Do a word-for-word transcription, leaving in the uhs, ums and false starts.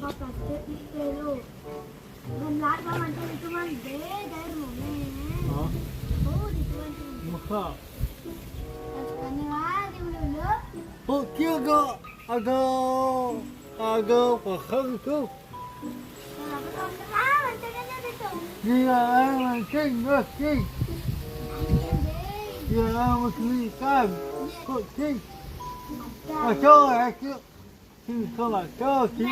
Papá, ¿qué pistero? Don Largo, mancha de tu mal de, de hermano. ¿Ah? Oh, de tu mal de. Mujer. Hasta me va, de un olor. Oh, tío, go, ago, ago, for hungry too. Mira, I want to take nothing. Yeah, I want to leave time. Go take. I told her, I told. She was talking about dog. She